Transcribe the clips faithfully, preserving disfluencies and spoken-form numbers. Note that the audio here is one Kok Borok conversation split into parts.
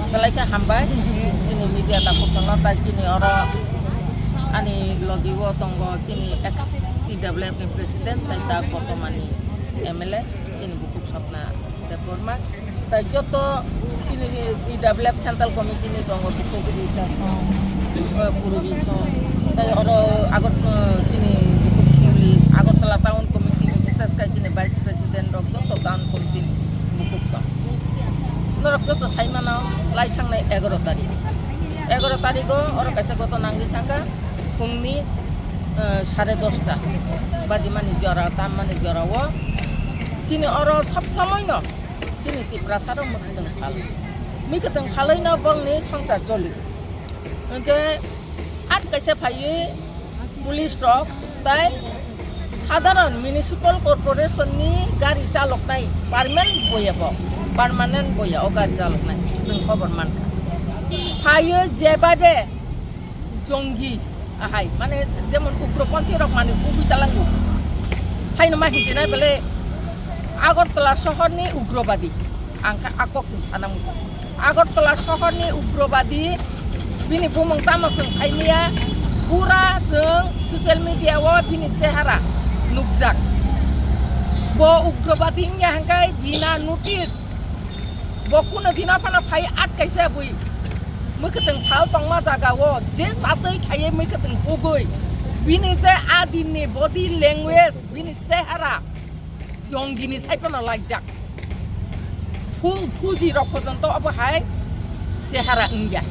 Belai khe hambai, chini media takhuk chwngno, tai chini oro ani logi o tongo chini ex T W F ni president, tai ta bortomani M L A, chini bukhuk Swapna Debbarma. Tai joto chini T W F Central Committee ni tongo, bukhuk Rita song, eh, Purbi song. Tai oro Agot-, eh, chini bukhuk Singli, Agartala Town Committee ni, bises khai chini Vice President rok joto Town Committee ni bukhuk song. Norok joto sai mano, lai thangnai egaroh tarik. Egaroh tarik o oro kaisa ghotona wngwi thangkha, phungni, eh, sare dosta bajimani jora, tammani jora o chini oro sob somoi no chini Tiprasa rok mwkhwtwng phal. Mwkhwtwng phalwi no bongni songsar choli. Hwnkhe at kaisa phaiwi police rok tai sadharon municipal corporation ni gari chaloknai permanent boya bo, permanent boya o gari chaloknai chwng khobor mankha. Phaiwi jebabe jongi ahai, mane jemon ugroponthi rok mane kubui talango. Haino ma hinjinai bele Agartala sohorni ugrobadi. Ang kha a kok chwng sana muchung. Agartala sohorni ugrobadi bini bumung tamo chwng saimaya, pura chwng social media o bini chehara nukjak. Bo ugrobadi wngya hwnkhe bina notice. Bo kuno dino phano phai atkaisa bui. Mwkhwtwng phal tongma jaga o je chatwi khaiwi mwkhwtwng hugwi. Bini je a dinni body language, bini chehara jongini sai phano laijak. Phu-, phuji rok porjonto obo hai chehara wngya.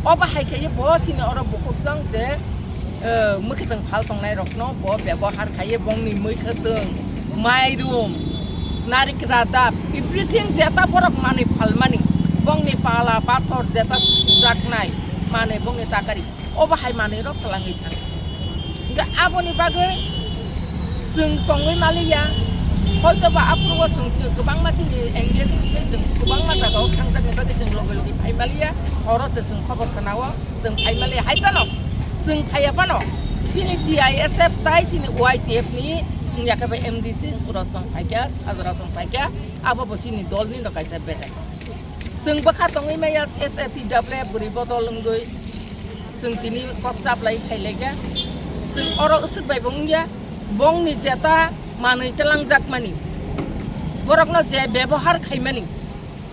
Obo hai khaiwi bo chini oro bukhuk chwng je eh, mwkhwtwng phal tongnai rokno bo bebohar khaiwi bongni mwkhwtwng, mairum, narik radap, everything jeta borok manwi phalmani, bongni pala pathor jeta sujaknai manwi bongni takari, obo hai manwi rok twlangwi thang. Hwnkhe aboni bagwi chwng tongwi maliya, hoito ba aphuru o chwng kwbangma chini engage wngwi chwng kwbangma jagao thangjakni bagwi chwng logi logi phai maliya, horo se chwng khobor khwnao. Chwng phai maliya hai phano, chwng phaiya phano, chini T I S F tai chini Y T F ni wngya khe bai M D C Suraj chwng phaikha, Sajra chwng phaikha, abo bo chini dol ni no kaisa bedai. Chwng bwkha tongwi maya S A T W bwrwi bodol wngwi chwng tini kok chaplai phailaikha. Chwng oro usuk bai bo wngya, bongni jeta manwi twlangjak mani, borokno je bebohar khaimani,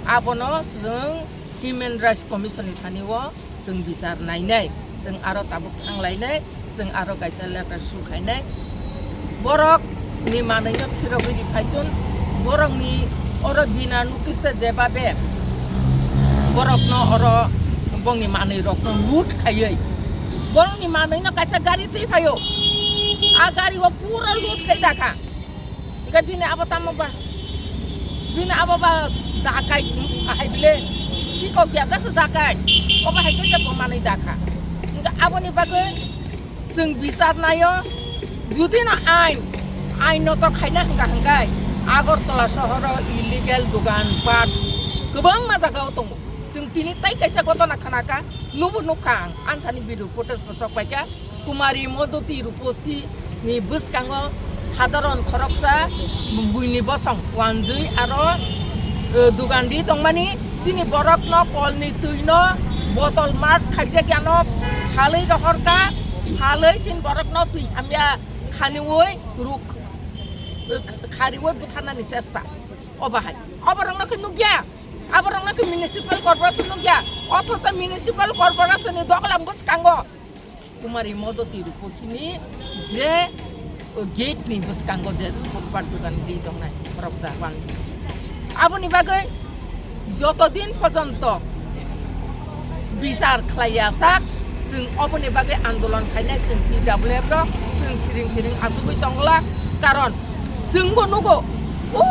abono chwng Human Rights Commission ni thani o chwng bichar nainai, chwng aro tabuk thanglainai, chwng aro kaisa letter su khainai. Borok ni manwi no phirogwi ri phaitun, borok ni oro bina notice se jebabe borok no oro bongni manwi rok no loot khaiwi, borok ni manwi no kaisa gari twi phaio, a gari o pura loot khai dakha. Hingke bini abo tamo ba, bini abo ba dakai, ahai bile sikok ya das dakai. Obo hai khe bo manwi dakha. Hingke aboni bagwi chwng bichar naio, judi no ain, ain no to khaina hingka hingkai Agartala sohoro illegal dogan pat kwbangma jagao tongo. Chwng tini tai kaisa ghotona khnakha, nubo nukha ang, anthani video footage bo sok paikha. Kumari Modoti Ruposi ni bwskango sadharon khoroksa buini bosong wanjwi aro, eh, dugandi tongmani chini borokno kolni twino botol mat khaijak yano phalwi rohorkha, phalwi chini borokno twi hamya khaniwi ruk, eh, khariwi butharnani chesta. Obo hai. Oborokno khe nukya. Aborokno khe municipal corporation nukya. Othocho municipal corporation ni doglam bwskango Kumari Modoti Rupasini je gate ni bwskango je thopbar dogan di tongnai khoroksa ban. Aboni bagwi joto din porjonto bichar khlaiya sak, Chwng oboni bagwi andolon khainai, chwng T W F rok chwng siring siring achugwi tongla, karon chwngbo nugo, o,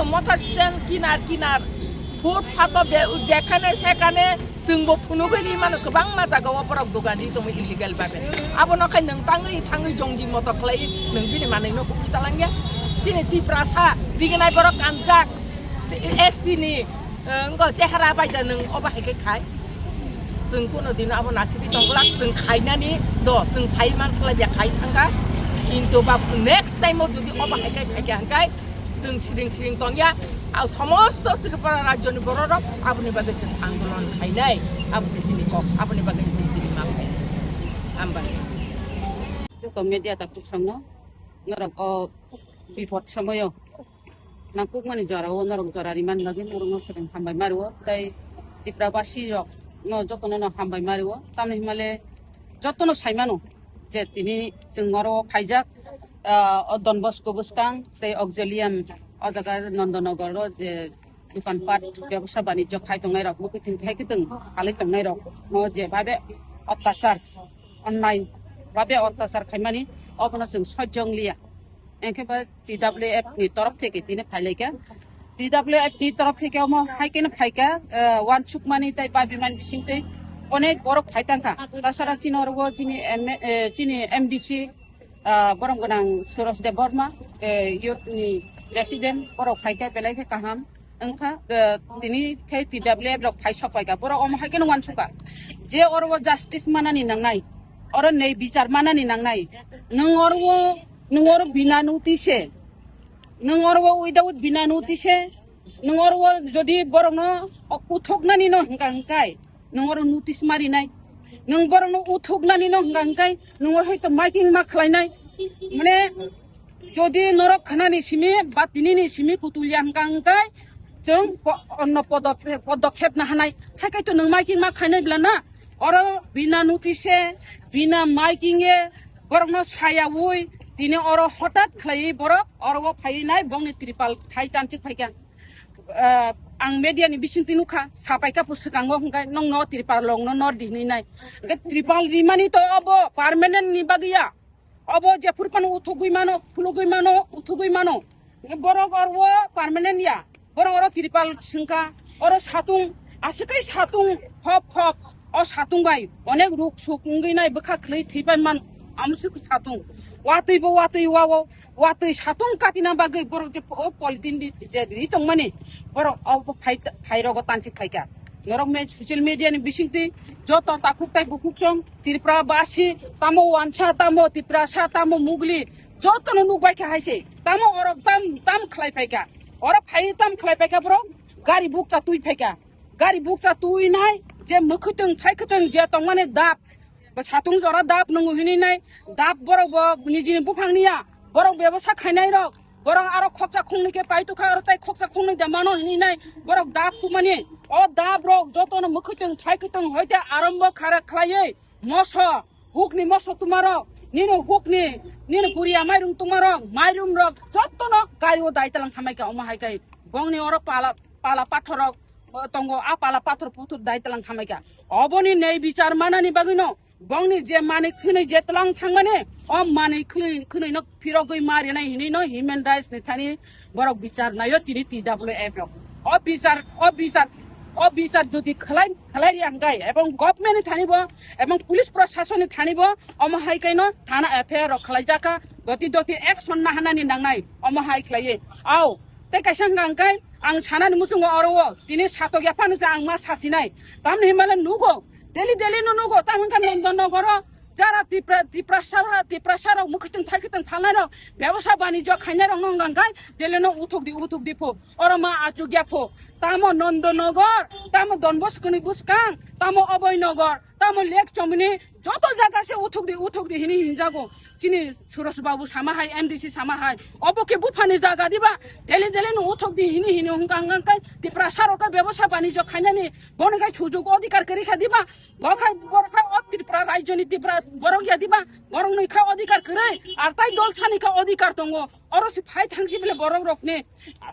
o motor stand kinar kinar, footpath o be-, jekhane sekhane chwngbo phunugwi ri mano, kwbangma jaga o borok dogan ri tongo illegal bagwi. Abono khai nwng tangwi thangwi jongdi moto khlai nwng bini manwi no kubui talangya. Chini Tiprasa rignai borok kanjak, S T ni, eh, wngkha chehara bai da nwng obo hai khe khai. Chwng kuno dino abo nasibwi tongglak, chwng khainani do, chwng sai man swlaiya khai thangkha. Kintu ba next time o jodi obo hai khe khaikha hwnkhe chwng siring siring tongya. Au somosto Tripura rajyoni bororok aboni bagwi chwng andolon khainai. Abo se chini kok, aboni bagwi chwng tini ma khai. Hambai. Joto media ta kuchangno norok o bipod somoyo nangkukmani jorao norok jora rimani bagwi norokno swkang hambai mario, tei Tiprabasi rokno jotono no hambai mario. Tamni hwnmale jotono saimano je tini chwng oro khaijak, ah, o Don Bosco bwskang tei Auxilium o jaga Nandanagar o je dukan pat bebosa banijyo khai tongnai rok, bwkhwtwng khai kwtwng khalai tongnai rok no je babe ottachar, onnai babe ottachar khaimani obono chwng sojjo wngliya. Engkhe ba T W F ni torof theke tini phailaikha. T W F ni torof theke omo hai khe no phaikha, eh, wansukmani tei babimani bisingtwi onek borok phai tangkha. Tasara chini oro o chini M-, eh, chini M D C, ah, borom gwnang Suraj Debbarma, eh, youth ni president, borok phaikha belai khe kaham. Wngkha, eh, tini khe T W F rok phai sok paikha. Borok omo hai khe no wansukha je oro o justice manani nangnai, oro nei bichar manani nangnai. Nwng oro o Nwng oro bina notice, nwng oro o without bina notice, nwng oro o jodi borokno uthoknani no hwnka hwnkhe, nwng oro notice marinai, nwng borokno uthoknani no hwnka hwnkhe, nwng oro hoito miking ma khlainai, mane jodi norok khnani simi ba tinini simi kutulya hwnka hwnkhe, chwng po-, onno podo-, podokhep na hanai, hai khe to nwng miking ma khainai bla na, oro bina notice, bina miking e, borokno sayaui tini oro hotat khlaiwi borok oro o phaiwi nai bongni tripal khai tanchik phaikha. Ah, ang media ni bisingtwi nukha, sapaikha phu swkango hwnkhe nokno tripal rokno nor di hinwi nai. Hwnkhe tripal rimani to obo permanent ni bagwi ya. Obo jephuru phano uthugwi mano, khulugwi mano, uthugwi mano. Borok oro permanent ya. Borok oro tripal swngkha. Oro satung, aswk khe satung, hop hop. O satung bai onek ruk suk wngwi nai bwkha khwlwi thwipai man. Amswk satung. Watwi bo watwi wao. Watwi satung katina bagwi borok je o polythene di je ri tongmani. Borok o phai, phai rogo tanchik phaikha. Norok me social media ni bisingtwi joto takhuk tai bukhuk chwng Tripura basi, tamo wansa, tamo Tiprasa, tamo mugli, jotono nukbai kha hai se. Tamo orok tam, tam khlai phaikha. Orok phai tam khlai phaikha borok gari bukcha twi phaikha. Gari bukcha twi nai je mwkhwtwng thaikhwtwng je tongmani dap. Bo satung jora dap nwngu hinwi nai. Dap borok bo nijini buphang niya. Borok bebosa khainai rok. Borok aro khoksa khungnwi khe pai tukha, aro tai khoksa khungnwi da mano hinwi nai. Borok dap tumani. O dap rok jotono mwkhwtwng thaikhwtwng hoite arombo khara khlaiwi moso, hukni moso tumarok, nini hukni, nini puriya mairum tumarok, mairum rok jotono gari o dai talang thamai kha omo hai kai. Bongni oro pala, pala pathor rok, o tongo, a pala pathor puthur dai talang thamai kha. Oboni nei bichar manani bagwi no bongni je manwi khwnwi je tlang thangmani, o manwi khwnwi, khwnwi no phirogwi ma rinai hinwi no human rights ni thani borok bichar naio tini T W F rok. O bichar, o bichar, o bichar jodi khlai, khlai ri ang gai, ebong government ni thani bo, ebong police proshashan ni thani bo, omo hai kaino thana F I R rok khlai jaka, doti doti action na hanani nangnai, omo hai khlaiye. Au, tei kaisa hwnkha hwnkhe ang sanani muchungo oro o, tini satok yaphano se ang ma sasinai. Tamni himale nugo, daily daily no nugo, tam hwnkha Nondon Nogoro, jara Tipra, Tiprasa, Tiprasa rok mwkhwtwng thaikhwtwng phalnai rok, bebosa banijyo khainai rok no hwnkha hwnkhe, daily no uthuk di, uthuk di pho. Oro ma achukya pho, tamo Nondonogor, tamo Don Bosco ni bwskang, tamo Oboy Nogor, tamo Lake Chomni, joto jaga se uthuk di, uthuk di hini hinjago. Chini Suresh Babu sama hai, M D C sama hai. Obo khe buphani jaga diba? Dele dele no uthuk di hini hini hwnkha hwnkha khe Tiprasa rok khe bebosa banijyo khainani bono khe sujug odhikar kwrwi kha diba? Bo khai, bo khai o Tripura rajyo ni Tripura borok ya diba? Borok ni kha odhikar kwrwi, ar tai dol sani kha odhikar tongo. Oro se phai thangsi bele borok rok ni.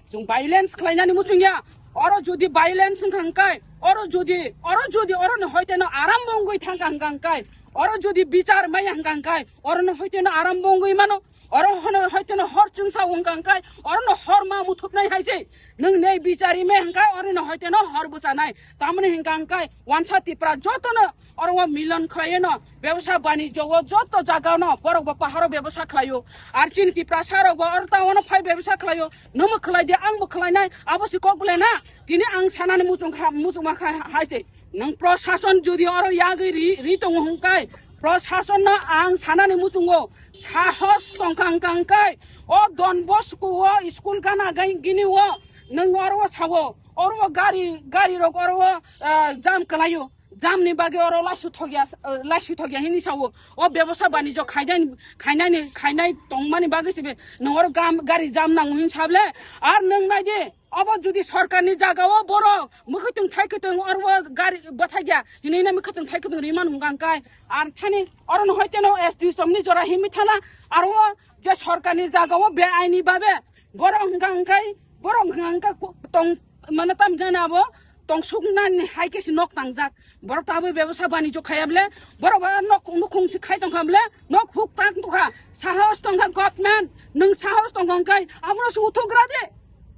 Chwng violence khlainani muchung ya. Oro jodi violence wngkha hwnkhe, oro jodi, oro jodi oro ni hoite no aram bo wngwi thangkha hwnkha hwnkhe, oro jodi bichar maya hwnkha hwnkhe, oro ni hoite no aram bo wngwi mano. Oro hono hoite no hor chwngsa wngkha hwnkhe, oro no hor ma muthupnai hai se. Nwng nei bichari me hwnkhe, oro no hoite no hor bwchanai. Tamoni hwnkha hwnkhe, wansa Tipra joto no oro o milan khlaio no, bebsa banijyo o joto jaga no, borok bo paharo bebsa khlaio. Ar chini Tiprasa rok bo oro town o phai bebsa khlaio. Nwng bo khlai di, ang bo khlainai, abo se kok bwle na. Tini ang sanani muchung kha, muchung ma kha hai se. Nwng prosason jodi oro yagwi ri, ri tongo hwnkhe, prosason no ang sanani muchungo sahos tongkha hwnkha hwnkhe, o Don Bosco o school gana gai gini o nwng oro o sao, oro o gari, gari rok oro o, ah, jam kwlaio. Jam ni bagwi oro laisu thokya, eh, laisu thokya hini sao. O bebosa banijyo khainai, khainai ni, khainai tongmani bagwi se be nwng oro gam, gari jam nango hin sable. Ar nwng nai di, obo jodi sorkar ni jaga o borok mwkhwtwng thaikwtwng oro o gari bwthaikya hinwi na mwkhwtwng thaikwtwng rimani hwnkha hwnkhe. Ar thani oro no hoite no S D somni jora himwi thala. Aro o je sorkar ni jaga o be aini babe borok hwnkha hwnkhe, borok hwnkha hwnkhe ku-, tong, mane tam jani abo tongsuknani hai khe se nok tangjak. Borok tabwi bebosa banijyo khaya bole, borok ba nok nukhung se khai tongkha bole, nok huk tang tongkha. Sahos tongkha government, nwng sahos tongkha hwnkhe abono se uthugra de.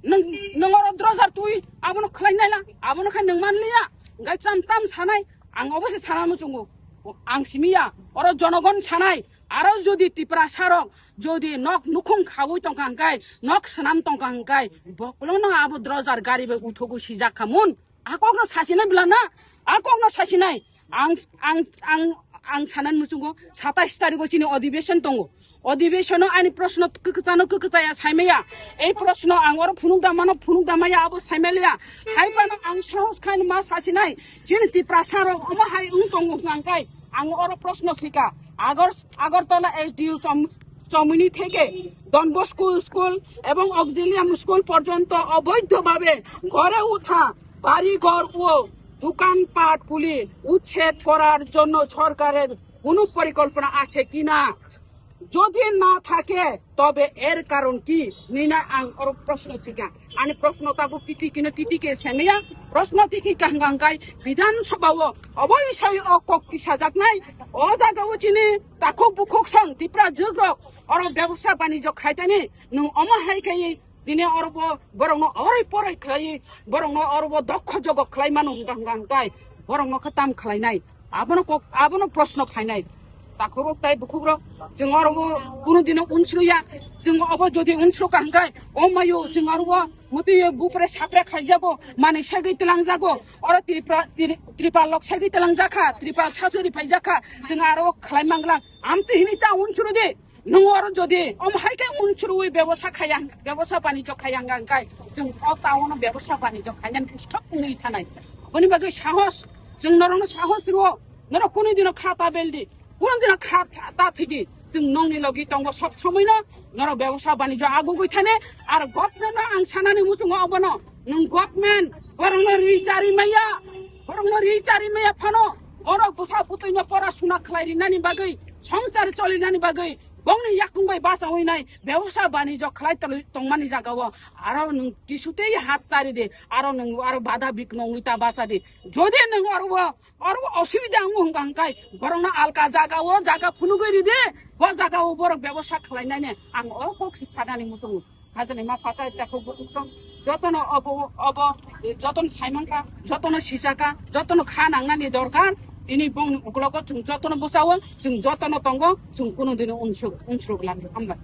Nwng, nwng oro drojar twi abono khlai naila, abono khe nwng man liya. Hwnkhe cham tam sanai, ang obo se sana muchungo. Ang simi ya, oro jonogon sanai, aro jodi Tiprasa rok jodi nok nukhung khaui tongkha hwnkhe, nok swnam tongkha hwnkhe, bokolono abo drojar gari bai uthugo sijak kha mun. A kokno sasinai bwla na, a kokno sasinai. Ang, ang, ang, ang sanani muchungo satais tarigo chini odibeshon tongo. Odibeshono ani proshno kwkwchano kwkwchaya saimaya. Ei proshno ang oro phunuk da mano, phunuk da maya abo saimaliya. Hai phano ang sahos khaini ma sasinai. Chini Tiprasa rok omo hai wng tongo hwnkha hwnkhe ang oro proshno sika. Agor-, Agartala S D U som-, somini theke Don Bosco school ebong auxilium school porjonto oboidho bhabe gore utha bari ghor o dokan pat khuli uchhed korar jonno sorkarer kono porikolpona ache kina? Jodi na thake, tobe er karon ki? Nina ang oro proshno sika. Ani proshno tabuk T T K no T T K semaya. Proshno T T K hwnkha hwnkhe Bidhan Sabha o obo isai o kok tisajaknai. O jaga o chini takhuk bukhuk song Tipra jugrok oro bebosa banijyo khaitani. Nwng omo hai khai Tini oro bo borokno oroi poroi khlai, borokno oro bo dokho jogo khlai mano hwnkha hwnkha hwnkhe borokno khe tam khlainai? Abono kok, abono proshno phainai. Takhukrok tai bukhukrok, chwng oro bo kunu dino unsruya. Chwng obo jodi unsrukha hwnkhe, o mayo, chwng oro bo mutwi bupre sapre khaijago, manwi segwi twlangjago. Oro Tripura, Tri-, Tripal lok segwi twlangjakha, Tripal sasuri phaijakha, chwng aro khlai mangla. Amtwi hini ta unsru di. Nwng oro jodi omo hai khe unsrui bebosa khaya, bebosa banijyo khaya hwnkha hwnkhe chwng o town o bebosa banijyo khainani stop wngwi thanai. Aboni bagwi sahos, chwng norokno sahos rwo, norok kunu dino kha ta beldi, kunu dino kha ta, ta thwidi. Chwng nokni logi tongo sob somoino, norok bebosa banijyo agugwi thani. Ar government no ang sanani muchungo obono, nwng government borokno ri chari maya, borokno ri chari maya phano, borok bwsa bwtwino pora suna khlai rinani bagwi, songchar cholinani bagwi, bongni yakung bai bachaui nai bebosa banijyo khlai tongmani jaga o aro nwng kisutei hat tari di, aro nwng aro bada bik nongwi ta bacha di. Jodi nwng aro o, aro o osubida wngo hwnkha hwnkhe borokno alka jaga o jaga phunugwi ri di, bo jaga o borok bebosa khlai nai ne ang o kok si sanani muchungo. Hajani ma phatai takhuk bukhuk song jotono obo, obo, jotono saimangkha, jotono sijakha, jotono kha nangnani dorkar. Ini bongni uklogo chwng jotono bwsao, chwng jotono tongo, chwng kunu dino unsuk, unsuk lami. Hambai.